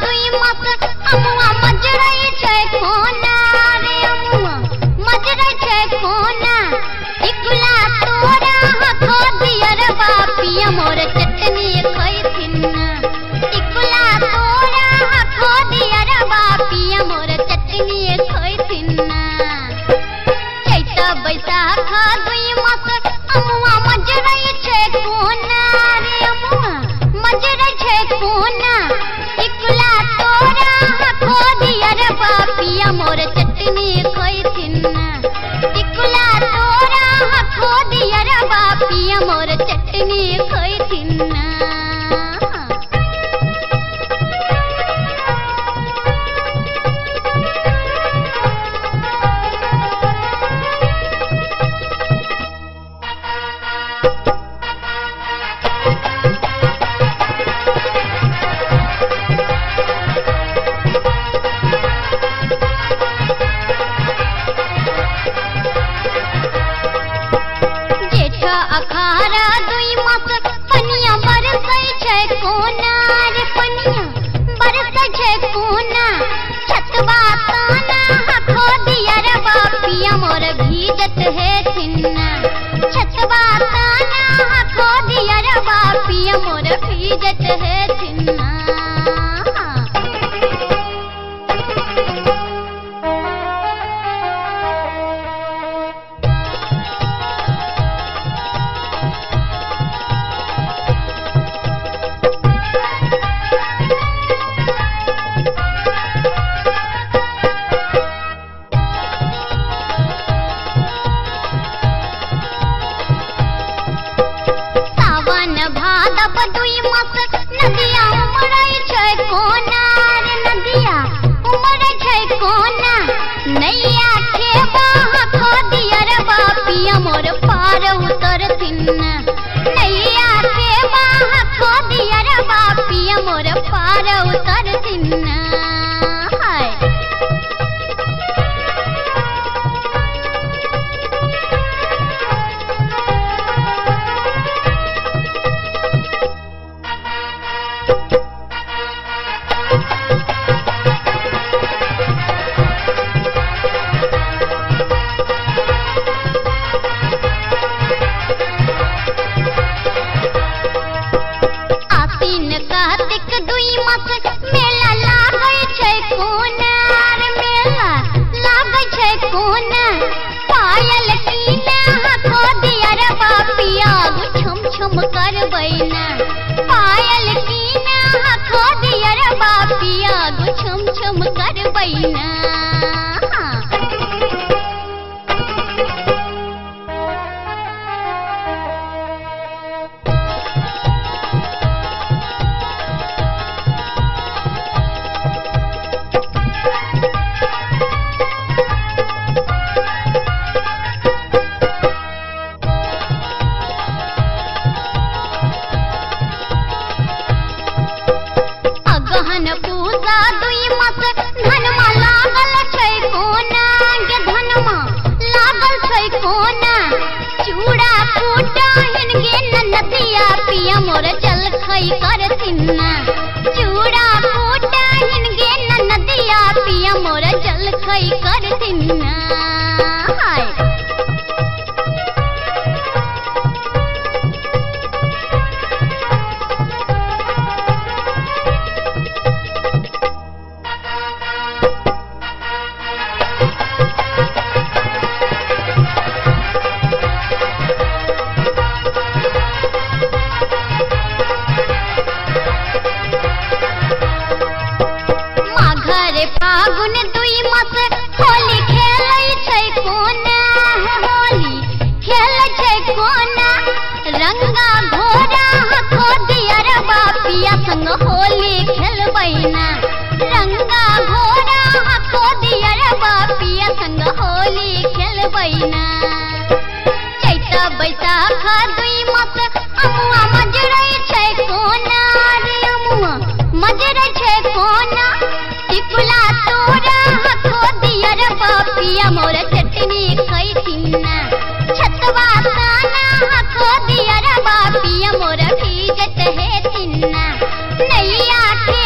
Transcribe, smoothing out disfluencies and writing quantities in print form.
दुई मास अमुआ मजरै छै कोना रे अमुआ मजरै छै कोना टिकुला तोरा हखो दियर बापिया मोर चटनी खैथिन टिकुला तोरा हखो दियर बापिया मोर चटनी खैथिन चैत बैसाख दुई मास अमुआ मजरै छै कोना रे अमुआ मजरै छै कोना टिकुला तोरा हखो दियर बापिया मोर चटनी खैथिन टिकुला तोरा हखो दियर बापिया मोर चटनी खैथिन। अखारा दुई मास पनिया बरसै छै कोना रे पनिया बरसै छै कोना छतबा ताना हखो दियर बापिया मोर भीजत है थिन्ना छतबा ताना हखो दियर बापिया मोर भीजत है थिन्ना। भादव दुई मास नदिया उमरै छै कोना रे नदिया उमरै छै कोना नैया खेबा हखो दियर बापिया मोर पार उतरथिन नैया खेबा हखो दियर बापिया मोर पार उतरथिन। हाय कार्तिक दुई मास मेला लागै छै कोना रे मेला लागै छै कोना पायल कीना हखो दियर बापिया छम छम करबै ना पायल कीना हखो दियर बापिया छम छम करबै ना। अगहन पूसा दुई मास धनमा लागल छै कोना गे धनमा लागल छै कोना चूड़ा कूटाहिन गे ननदिया पिया मोर जलखै करथिन चूड़ा कूटाहिन गे ननदिया पिया मोर जलखै करथिन। हाय फागुन दुई मास होली खेलै छै कोना होली खेलै छै कोना रंगा घोड़ा हखो दियर बापिया संग होली खेलबै ना रंगा घोड़ा हखो दियर बापिया संग होली खेलबै ना। चैत बैसाख दुई मास अमुआ मजरै छै कोना रे अमुआ मजरै छै कोना टिकुला तोरा हखो दियर बापिया मोर चटनी खैथिन छतबा ताना हखो दियर बापिया मोर भीजत है थिन्ना नैया के।